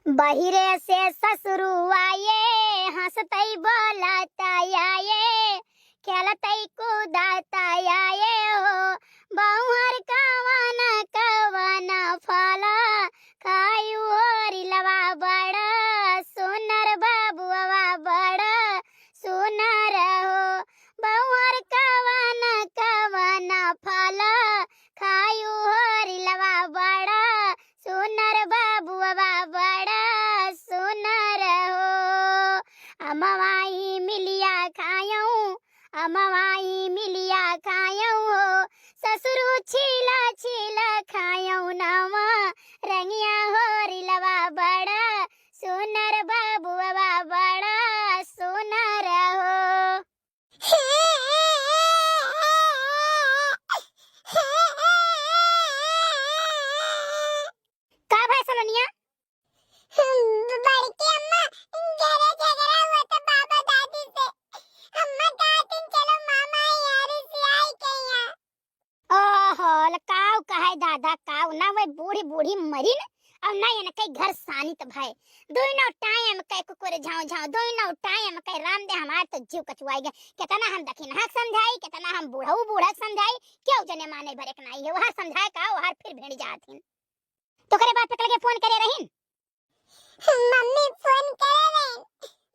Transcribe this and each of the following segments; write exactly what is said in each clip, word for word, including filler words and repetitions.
बहिरे से ससुरु आए, हँसतै बोलतै आए, खेलतै कूदतै आए हो। बहुअर कवन कवन फल खायु हो रिलवा बड़ा सुनर, बबुआ बड़ा सुनर हो। बहुअर कवन कवन फल खायु हो रिलवा बड़ा सुनर, बबुआ बड़ा सुनर हो। अमवाई मिलिया खायऊ, अमवाई मिलिया खायऊ हो। ससुरु छीला छीला खायऊ नवा रंगिया हो रिलवा बड़ा सुनर, बबुआ बड़ा सुनर हो। का भाई सलोनिया? बड़की अम्मा, घरे झगड़ा हुआ था बाबा दादी से। अम्मा कहती, "चलो मामा यार से आई के यहाँ।" ओहो, ल काऊ कहे दादा, काऊ ना, वह बूढ़ी बूढ़ी मरी न, अब ना इनके घर सानी त भय। दोनों टाइम के कुकुर झाँव झाँव, दोनों टाइम के राम दे, हमार तो जीव कचुआई गया। कितना हम दखिनहा के समझाई, कितना हम बूढ़ऊ बूढ़ा के समझाई, क्यों जने माने भरे के नाई है। वहर समझाए का, वहर फिर भिड़ जात हिन। तो करे बाप के लगे फोन करे रहिन। मम्मी फोन करे रहिन,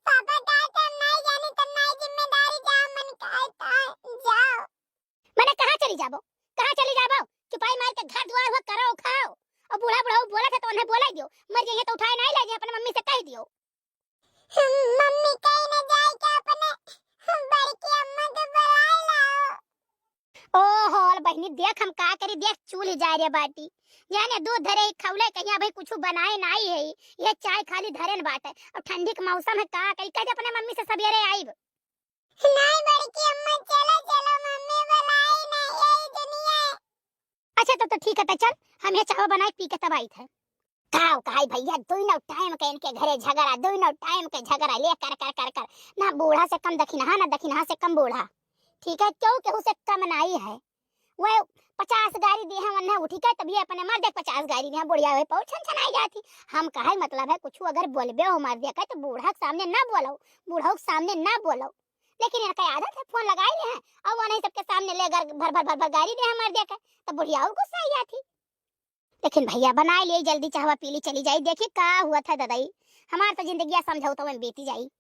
पापा कहा था, "हम नाई जानी, तुम नाई जिम्मेदारी, जाओ मन कहा था, जाओ।" मने कहाँ चली जाबो, कहाँ चली जाबो? चुपाई मार के घर दुआर हुआ करो खाओ। और बूढ़ा बूढ़ा बोला था तो उन्हें बोला दियो, मर जाइए तो उठाए नाई ले जाए, अपने मम्मी से कह दियो। मम्मी कहीं न जाए के अपने बड़की अम्मा के बुलाए लाओ। ओहो, अरे बहिनी, देख हम का करी, देख चूल्ह जा रे बाटी। जाने दूध धरे ही खौले, कहीं भाई कुछ बनाए नाई है। ये चाय खाली धरे न बाटे। अब ठंडी के मौसम है, का करी, कह दे अपने मम्मी से सवेरे आइब। नहीं बड़की अम्मा, चलो, चलो, मम्मी बुलाई नहीं, यही दुनिया है। अच्छा, तब तो ठीक है, तो चल, हम ये चावा बनाए पी के तब आई थे। काव कहाई भैया, दोनों टाइम के इनके घरे झगड़ा, दोनों टाइम के झगड़ा ले कर, कर, कर, कर। ना बूढ़ा से कम दखिनहा, ना दखिनहा से कम बूढ़ा। ठीक है, क्यों केहू से कम नाई है। वह पचास गारी दिहे, वन्ने उठी के तभी अपने मर्दे के पचास गारी दिहे, बुढ़िया वही पौर छन छनाई जाती। हम कहे मतलब है, कुछ अगर बोलबे हो मर्दे के, तो बूढ़ा के सामने ना बोलो, बूढ़ा के सामने ना बोलो। लेकिन इनका आदत है, फोन लगाई ले हैं, और वो नहीं सबके सामने ले गर-, भर, भर, भर, भर गारी दे हैं मर्दे के, तो बुढ़िया और गुस्सा आई जाती। लेकिन भैया, बनाई ले जल्दी, चाहवा पी ली, चली जाई, देखी का हुआ था ददाई, हमार तो जिंदगिया समझौता में बीती जाई।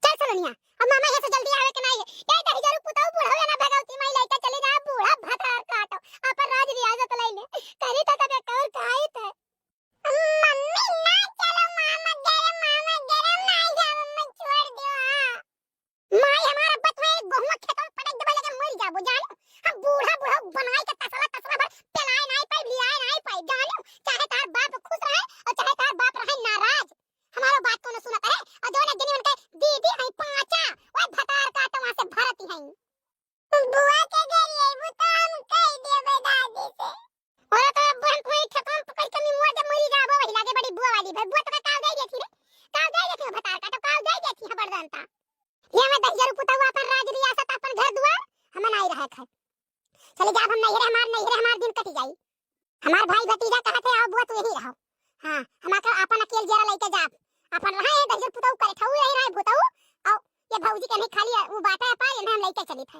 चल सलोनिया, अब मामा यहाँ से जल्दी आवे के नाई है। ए दहिजरू पुतऊ बुढ़ऊ ना भगवती माई लइका चली जा, बूढ़ा भतार काटो, अपन राज रियासत लई ले। करी त कबे कौर खाई थे। मम्मी ना चलो मामा गरम, मामा गरम ना जाओ, मम्मी छोड़ दो। हाँ। माई हमारा बत में एक बहुआ खेतों में पटक देबा लेके मर जाबो जानो। हम बूढ़ा बूढ़ा बनाई के तसला तसला भर पेलाए नाई पाई, लियाए नाई पाई जानो। चाहे तार बाप खुश रहे और चाहे तार बाप रहे नाराज। हमारो बात कोनो सुनत है, और जौन एक जनी उनके दीदी है पांचा, वो भतार काटो वहाँ से भरती है। बुआ के घर अइबू तो हम कह देबे दादी से। अरे तो अब हम कोई खेतों में पकड़ के मुँह से मरी जाबो, वही लागे बड़ी बुआ वाली भाई, बुआ तो काव दे देती रे, काव दे देती हो भतार काटो, काव दे देती है बड़ जनता। ये मैं दहिजरू पुतऊ अपन राज रियासत, अपन घर दुआर, हमें नाई रहा खाए। चले जाब हम नैहरे, हमार नैहरे हमार दिन कटी जाई। हमार भाई भतीजा कहत है, "आओ बुआ, तू यहीं रहो।" हाँ, हम आकर अपन अकेल जरा लेके जाब। अपन रहा है दहिजर पुतऊ करे, ठऊ यही रहे भुतऊ, और ये भौजी के नहीं खाली वो बाटे पाए, इन्हें हम लेके चली थे।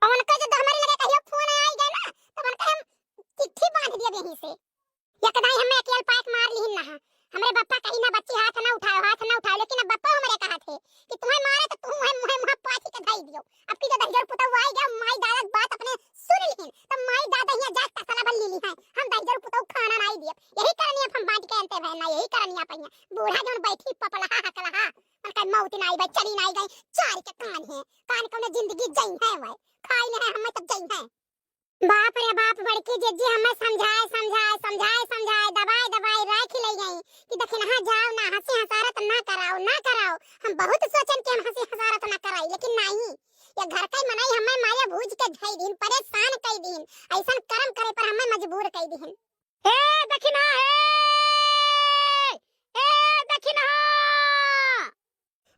और उनका जो हमारे लगे कहियो फोन आई गए ना, तो उनका हम चिट्ठी बांध दिया यहीं से। एक दाई हमें अकेल पाए के मार लिहिन ना है। हमरे बप्पा कहीं ना बच्ची हाथ ना उठाओ, हाथ ना उठाओ, लेकिन अब बप्पा हमरे कहा थे कि तुम्हें मारे तो तुम है मुँहे मुँह पाथी के धाई दियो। अब की जो दहिजर पुतऊ आई गया, माई दादा बात अपने सुन लिहिन, तो माई दादा यहाँ जात का सलाह बन ली है। हम दहिजर पुतऊ खाना नाई दिए, यही करनी अब हम बांट के अंते भय ना, यही करनी आप यहाँ। बूढ़ा जौन बैठी पपलहा हकलहा, उनका मौत नाई भाई, चली नाई गई, चार के कान है, कान कौन जिंदगी जई है वह, खाई नहीं है, हमें तब जई है। बाप रे बाप, बड़की जिज्जी हमें समझाए, समझाए, समझाए, समझाए, दबाए, दबाए रख ले गई कि दखिनहा जाओ ना, हंसी हंसारत ना कराओ, ना कराओ। हम बहुत सोचन कि हम हंसी हंसारत ना कराई, लेकिन नहीं, ये घर का ही मनई हमें मारे भूज के धई दीन, परेशान कई दीन, ऐसन कर्म करे पर हमें मजबूर कई दीन। ए दखिनहा, ए, ए दखिनहा।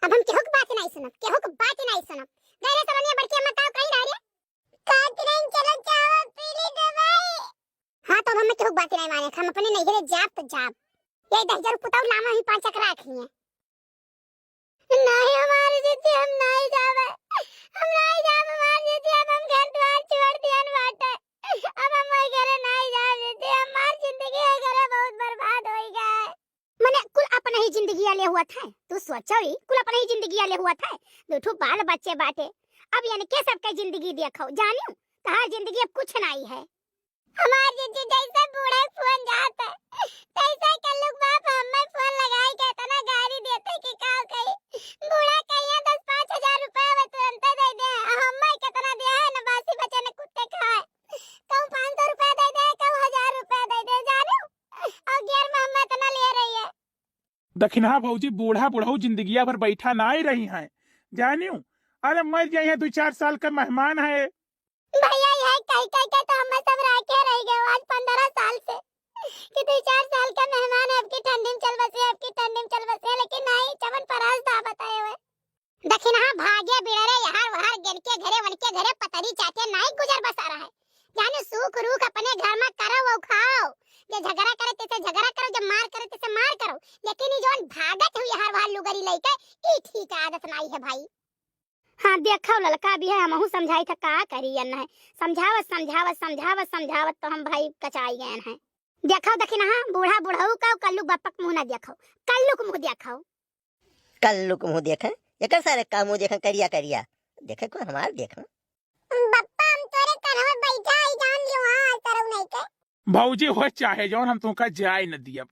अब हम केहू के बात नहीं सुनब, केहू के बात नहीं सुनब। गए रे सलोनिया बड़की अम्मा का कही रह रे? कहत रही, "चलो चावा पी ली दवाई।" हाँ, तो अब हमें केहू के बात नहीं माने, हम अपने नैहरे जाब तो जाब। के दहिजर पुतौ लामा ही पाँच चक्रा रखी है। नहीं हमार जिज्जी, हम नहीं जाबे, हम नहीं जाबे हमार जिज्जी, अब हम घर द्वार छोड़ दियन बाटे, अब हम ओई घरे नहीं जाबे जिज्जी, हमार जिंदगी है घरे बहुत बर्बाद होई गए। मने कुल अपने ही जिंदगी आले हुआ था, तू सोचो ही, कुल अपने ही जिंदगी आले हुआ था, दो ठो बाल बच्चे बाटे, अब इनके सबके जिंदगी देखो, जानियो, तहार जिंदगी अब कुछ नहीं है। हमार जिज्जी जैसे बूढ़ा फोन जात है, तैसे कल्लू के बाप हमें फोन लगाई के इतना गारी देते कि का कही। बूढ़ा कहिया दस पाँच हजार रुपया वे तुरंते दे दे, हमें कितना दिया है न बासी बचे न कुत्ते खाए। कहूँ पाँच सौ रुपया दे दे, कहूँ हजार रुपया दे दे, जानो? और गियर में हमें इतना ले रही है। दखिनहा भौजी, बूढ़ा बुढ़ऊ जिंदगिया भर बैठा नाई रही हैं, जानियो? अरे मर जाइए, दो चार साल का मेहमान है। भैया, यह कह कह के तो हम सब राखे रह गए आज पन्द्रह साल से कि दो चार साल का मेहमान है, अब की ठंडी में चल बसे, अब की ठंडी में चल बसे, लेकिन नहीं, चवन परास था बताए हुए। दखिनहा भागे बिड़रे, यहाँ वहाँ गेन के घरे, वन के घरे, पतरी चाटे, नाई गुजर बसा रहा है। जाने सूख रूख अपने घर में करो और खाओ, जे झगड़ा करे तेसे झगड़ा करो, जब मार करे तेसे मार करो, लेकिन ये जौन भागत हुई यहाँ वहाँ लुगरी लेके, ई ठीक आदत नाई है भाई। हाँ, देखो ललका भी है, हमहू समझाई था, का करी यन है। समझावत, समझावत, समझावत, समझावत तो हम भाई कचाई गए हैं। देखो दखिनहा, बूढ़ा बुढ़ऊ का, कल्लू बप्पक मुँह ना देखो, कल्लू के मुँह देखो। कल्लू के मुँह देखे, एकर सारे का मुँह देखे, करिया करिया। देखे को हमार देखे। बप्पा, हम तोरे कन्हवा बैठा ही जान लियो, हाँ, आज तरह नहीं के। भौजी हो चाहे जौन, हम तुमका जाए न दियब।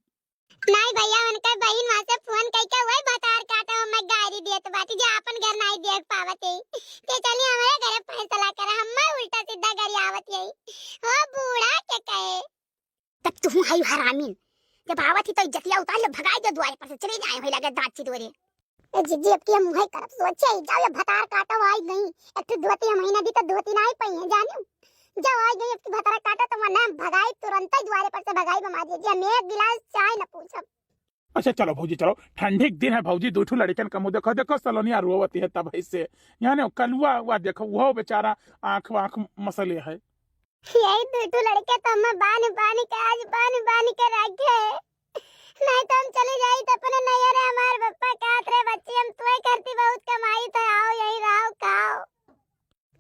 नाई भैया, उनकर बहिन वहाँ से फोन कइके वही भतार काटा हमें गारी देत बाटी जे आपन घर नाई देख पावत है। ते चली हमरे घरे फैसला करे, हमें उल्टा सीधा गारी आवत यही। हो बूढ़ा के कहे। तब तू हई हरामीन, जब आवत ही तो इज्जतिया उतार ले, भगाई दे द्वारे पर से, चली जाए होई लगे दांत चिदोरे। ए जिज्जी, अब की हम उहे करब, सोचे ही जाओ, ये भतार काटो आई गई, एक ठो धोती हम ही ना दी तो धोती ना आई पाई है, जानियो। जाओ आई गई, अब की भतार काटो तो वरना हम भगाई, तुरंत ही द्वारे पर से भगाई बमा दीजिए, हम एक गिलास चाय न पूछब। अच्छा चलो भौजी चलो, ठंडी के दिन है भौजी, दो ठो लड़कन का मुँह देखो, देखो सलोनिया रोवत है तब ऐसे, यानी कलुआ हुआ देखो, वो बेचारा आँख वाँख मसले है। यही दू ठो लड़के तो हमें बांध बांध के, आज बांध बांध के रखे है। नहीं तो हम चली जाई तो अपने नैहरे, हमार पप्पा कहत रहे, "बच्ची, हम तोय करती बहुत कमाई तो आओ, यही रहो, खाओ।"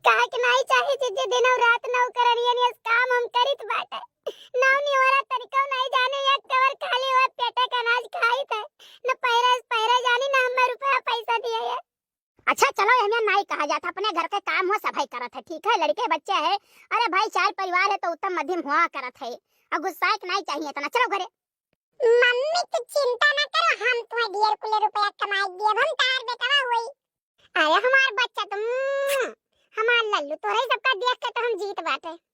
कहा कि नहीं चाहे जिज्जी दिन और रात नौ करनियन, ये काम हम करित बाटे। नौ निवारा तरीका नहीं जाने, एक कवर खाली हुआ पेटे का अनाज खाई थे। न पहिरे, पहिरे जानी, न हमें रुपया पैसा दिए है। अच्छा, चलो, एहमे नाई कहा जात, अपने घर के काम हो, सभई करत है, ठीक है, लड़के बच्चे है, अरे भाई, चार परिवार है तो उत्तम मध्यम हुआ करत है, और गुस्सा के नाई चाहिए इतना, चलो घरे। मम्मी, तू चिंता ना करो, हम तुम्हें ढेर कुले रुपया कमाई दिए, हम तार बेटवा होई। अरे हमार बच्चा तो, मुआ, हमार लल्लू, तोरे सबका देख के तो हम जीत बाटे।